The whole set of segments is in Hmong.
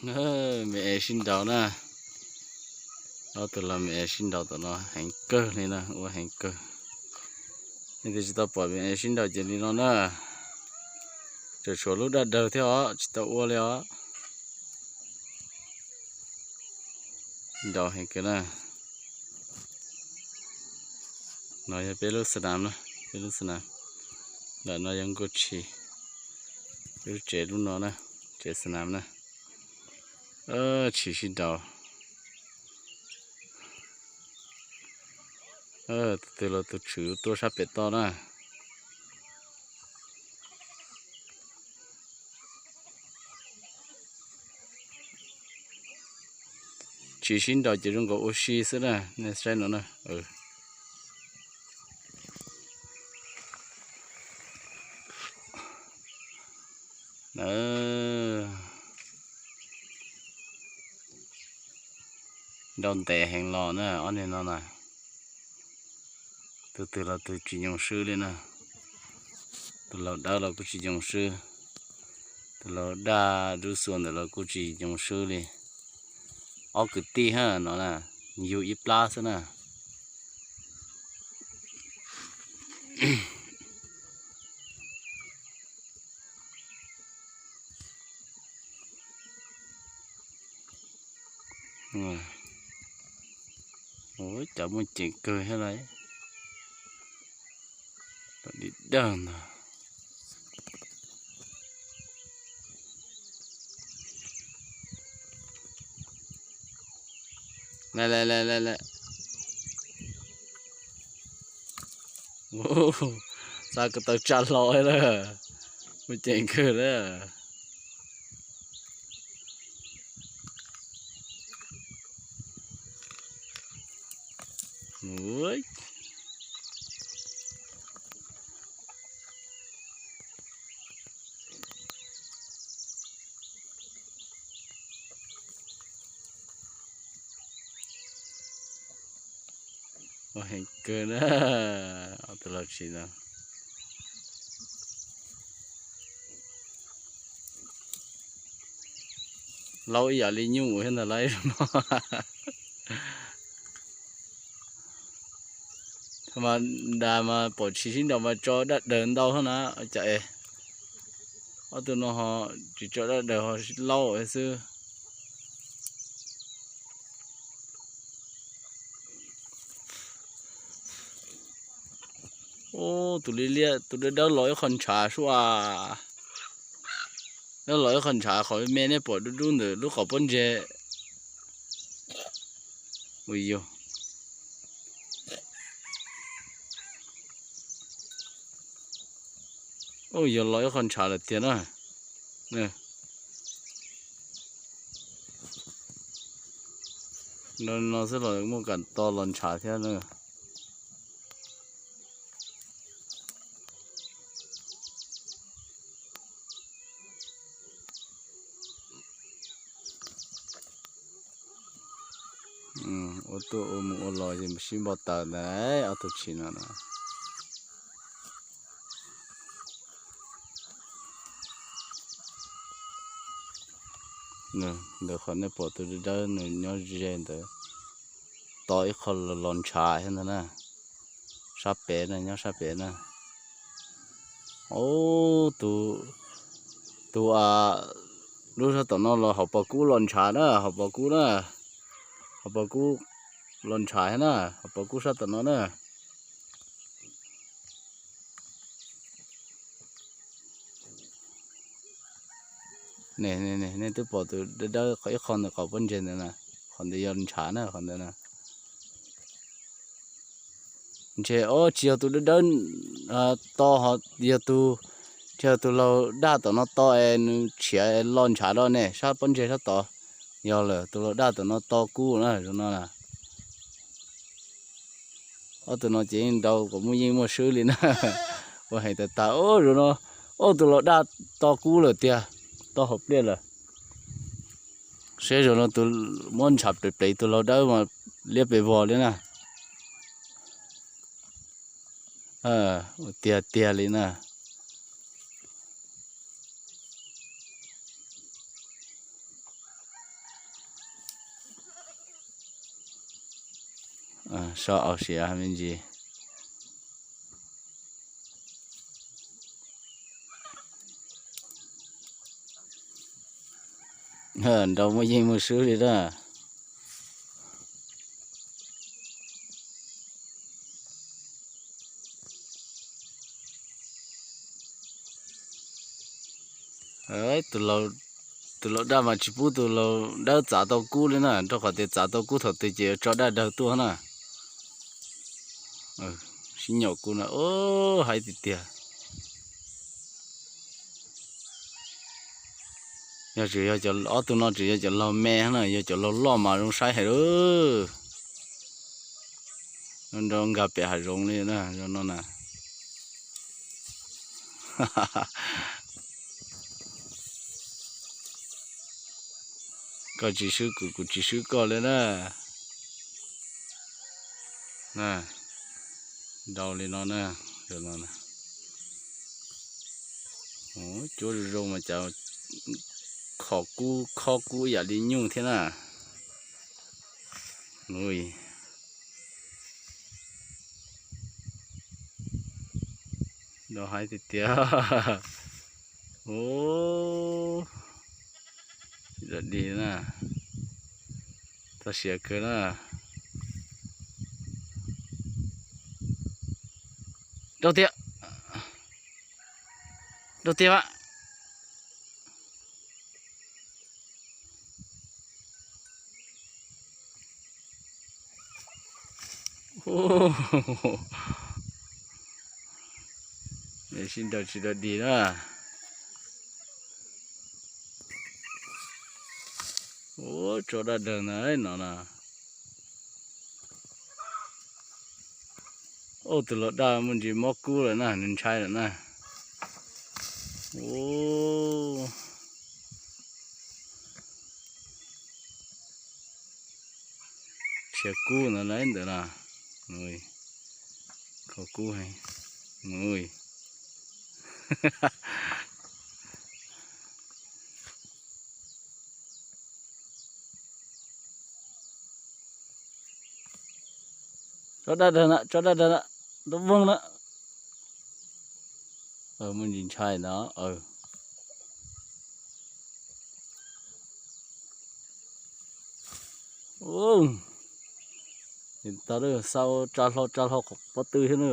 Me es sib nraus na. Ob tug los me es sib nraus tom no heev kawg li na, ua heev kawg. Leej twg tsis tau pom me es sib nraus ces li no na. Tseem tshuav lub daj dawg thiab os, tsis tau ua li os. Nraus heev kawg na. No yog peb lub xab nam na, peb lub xab nam. Ntawm no yog nkuaj tshis, peb lub tsev lub no na, tsev xab nam na. Tshis sib nraus. Tus twg los tus tswv tuaj sab pem toj na. Tshis sib nraus ces zoo nkaus ua si xwb na, nej saib no na. Nraus ntev heev los na ob niag no na. Tus twg los tus tsis nyoo swb li na. Tus laus dawb los kuj tsis nyoo swb. Tus laus daj dub xuas ntawm los kuj tsis nyoo swb li. Ob kwv tij ha no na, yug ib plab xwb na. Cov muaj ceem kawg thiab lauj. Di dawg ntag. Xa ko taw tsa hlo na. Muaj ceem kawg na. Ua heev kawg na, ob tug laus tshis no. Laub ib yam li nyuj thiab ntag lauj no. Tha mas das mas pom tshis sib nraus mas tso daj daws ntau thiab na, cas es ob tug no ho tsis tso daj daws ho laub xwb. Ub, tus liab liab, tus dawb dawb los ib qho ntshav sua. Dawb los ib qho ntshav, qhov me nej pom dub dub ntawm lub qhov pob ntseg. Ui yog, ub, yog los ib qho ntshav lawm tiag na. No xwb los muaj kam to los ntshav thiab na. Ua tuaj ua mus ua los ces sib npau taws ntawd ob tug tshis no na. Ntawm qhov nej pom tus dawb dawb nws nyob ze ntawd, to ib qho los ntshav thiab ntag na. Sab pem na, nyob sab pem na. Ub, tus, tus a, lub sab tom no los hauv pos kub los ntshav na, hauv pos kub na. Hauv pos kub los ntshav thiab na, hauv pos kub sab tom no na. Nej twb pom tus dawb dawb ib qho ntawm qhov pob ntseg ntawd na, qhov ntawd yog ntshav na, qhov ntawd na. Ntshe, o, tsis yog tus dawb dawb to, yog tus, tsis yog tus laus daj tom no to es nws tshiav los ntshav rau ne, sab pob ntseg sab tod. Yog lawm, tus laus daj tom no to kub na, zoo no na. Ob tug no ces yeej nrau kom muaj yeej muaj swb li na. Ua heev tag tag, o, zoo no, o, tus laus daj to kub lawm tiag, to hauv pliaj lawm. Seb zoo no tus muab ntshav plev plev tus laus dawb mas liab pes vog li na. Ua tiag tiag li na. So aus siav me ntsis. Nrau muaj yeej muaj swb li na. Tus laus daj mas tsis pub tus laus dawb txav tau kub li na, rau qhov tias txav tau kub thaum twg ces yuav tso daj dawg tuaj na. Sib nyaum kub na, hais tiag tiag. Yog tseem yog cov ob tug no tseem yog cov laug me na, yog cov laug loj mas zoo saib heev lawm. Nrau nkag pem hav zoov li na, zoo no na. Koj tsis swb kuv, kuv tsis swb koj li na. Nrau li no na. Cuab zoo zoo mas cas khob kub, khob kub yam li nyuj thiab na. Nrau heev tiag tiag. Ub, tsis dam dig na. Txog siav kawg na. Rau tiag, rau tiag mas. Sib nrau tsis dam dig na. Ub, tso daj dawg ntag no na. Ub, tus laus daj muaj ntsis mob kub lawm na, nws ntshai lawm na. Ub, tshiav kub ntawd lawm ntawd na. Khob kub heev. Tso daj dawg na, tso daj dawg na, tub voog na. Muaj ntsis ntshai ntag. Tau, xa tsa hlo tsa hlo pob tw thiab na.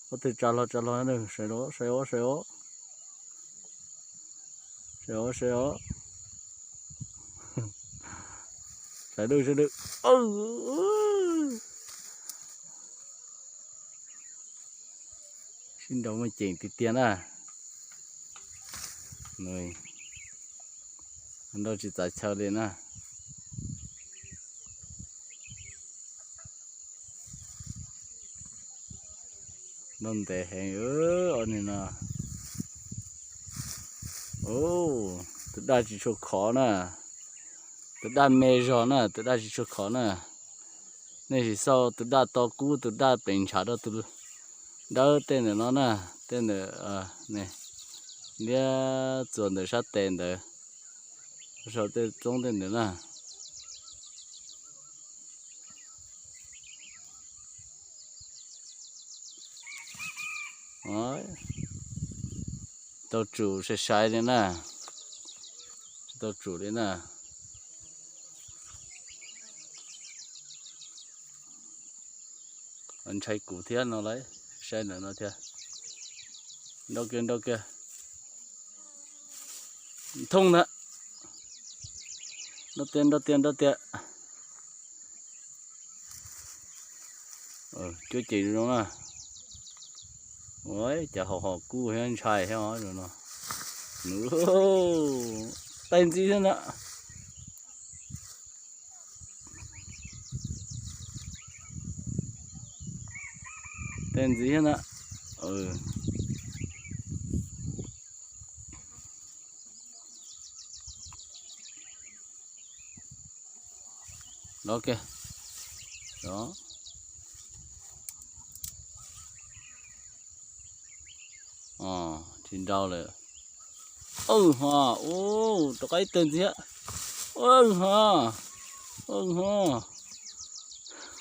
Pob tw tsa hlo tsa hlo na, sai os, sai os, sai os. Sai os, sai os. Sai dawb, sai dawb. Sib nrau muaj ceem tiag tiag na. Nrau tsis txav chaw li na. Nrau ntev heev os ni no. Tus daj tsis tshua khov na. Tus daj me zog na, tus daj tsis tshua khov na. Nej sim xauj tus daj to kub, tus daj pleev ntshav rau tus dawb tej ntawm no na, tej ntawm liab txuas ntawm sab tes ntawd, sau tej txoob tej ntawd na. Tau tsum sai sai li na, tsis tau tsum li na. Ntshai kuv thiab no lauj, saib ntawm no thiab. Nrau kiag, nrau kiag. Thooj ntag. Nrau tiag, nrau tiag, nrau tiag. Cuab ces zoo na. Ua cas ho ho kub thiab ntshai thiab zoo no. Tej ntxiv thiab na. Tej ntxiv thiab na. Los kiag. Tsis nrau lawm. Aw ho, ua rov qab ib teg ntxiv. Aw ho, aw ho.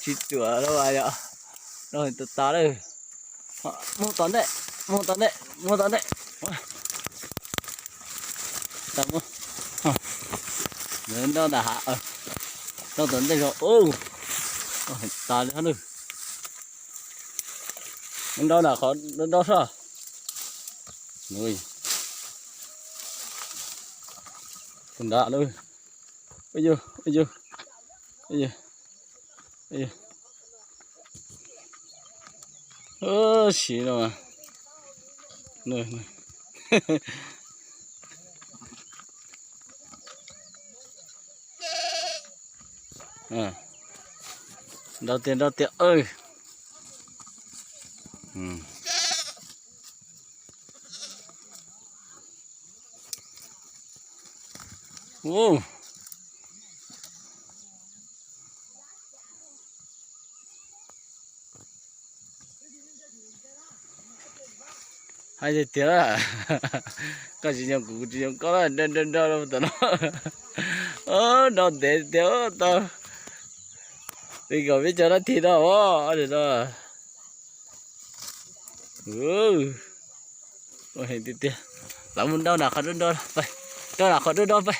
Tsis ruam lawm yom. Nrau tas tas lawm. Mus tom ntej, mus tom ntej, mus tom ntej. Nrau nram hav, nrau tom ntej os. Tas li hab na. Nrau nram qhov nrau sab. Tus nrad lawm. Ua yug, ua yug, ua yug, ua yug. Siv no. Nrau tiag, nrau tiag. Hais tiag tiag, koj tsis nyob kuv, kuv tsis nyob koj, nrau nrau nrau tom no. Nrau ntev tiag tau. Li kom peb cov dab thim no os. Tiag tiag, lawv mus nrau nram qhov do do, nrau nram qhov do do peb.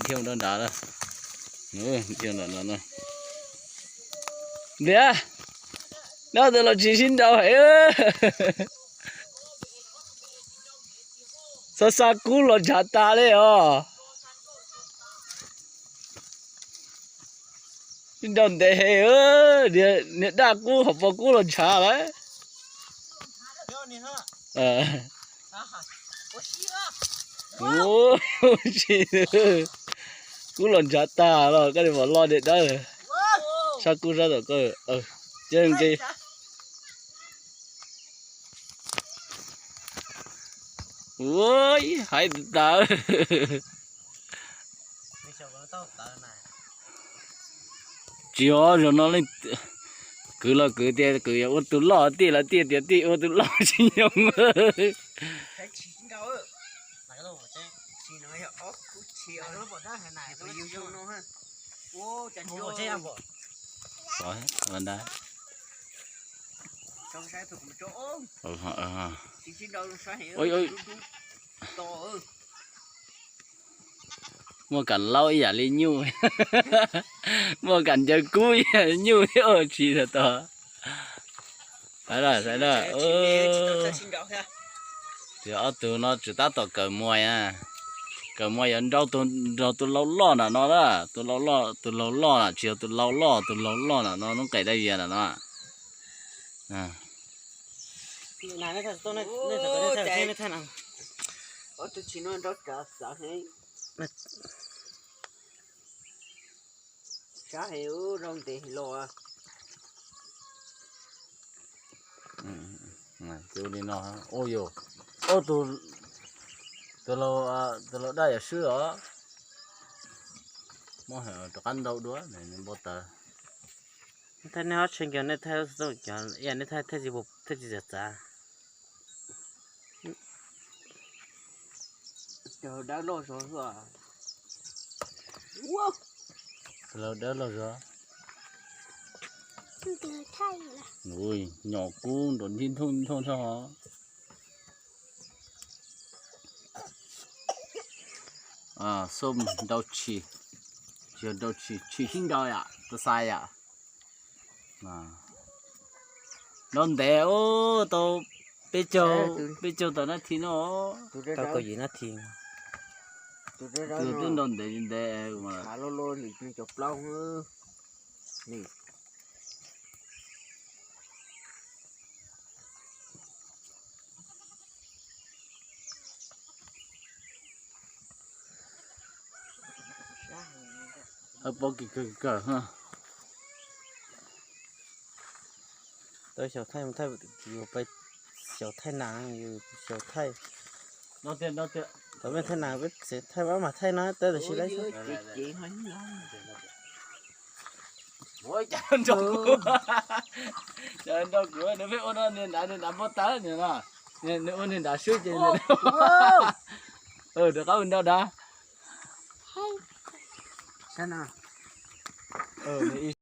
Dhia nram no, dhia nram no. Ntiav, nrau tus los tsis sib nrau heev. Xa xa kub los ntshav tas li os. Sib nrau ntev heev, niag daj kub hauv paus kub los ntshav lawm. Kub los ntshav tag los koj li mam loj niag dawb. Sab kub sab tom koj, ces nqis. Ua, ib haiv tas. Tsis, zaum no leej kwv los kwv tias kwv yuav ua tus loj, tij los tij tias tij ua tus loj tsis nyob. Muaj kam laub ib yam li nyuj, muaj kam ncaws kub ib yam li nyuj thiab ua tsis tau. Saib lawm, saib lawm. Ob tug no tsis tab tom kawm muas, kawm muas yuav nrau tus laus loj nram no na, tus laus loj, tus laus loj na, tsis yog tus laus loj, tus laus loj nram no, noob qes dab yias nram no. Sab heev, rau ntev los. Li no, ua yus, tus laus daj yam swb os. Muab rov qab nrau dua npau taws. Thaij nej ob tshee kiag, nej thaij, nej thaij thiaj tsis txav txav. Tus laus dawb loj zog. Nyom kub nrov nthib nthoob nthoob hov. Xom nrau tshis, tsis yog nrau tshis, tshis sib nrau yom, tus xais yom. Nrau ntev ub, tau peb caug, peb caug tawm nab thi no. Tau kaum yim nab thi. Tus twb nrau ntev ntev. Hawb pob kawg kawg. Tau xyaum thaij, thaij, yus pais xyaum thaij nas, yus xyaum thaij. Tau peb thaij nas, peb thaij, pab mas thaij no tab tam sim lawm. Nrau kuv, nrau kuv, nws pheej ua no, niag nrad, niag nrad npau taws no. Nws ua niag nrad swb ces rov qab ua nrau nrad.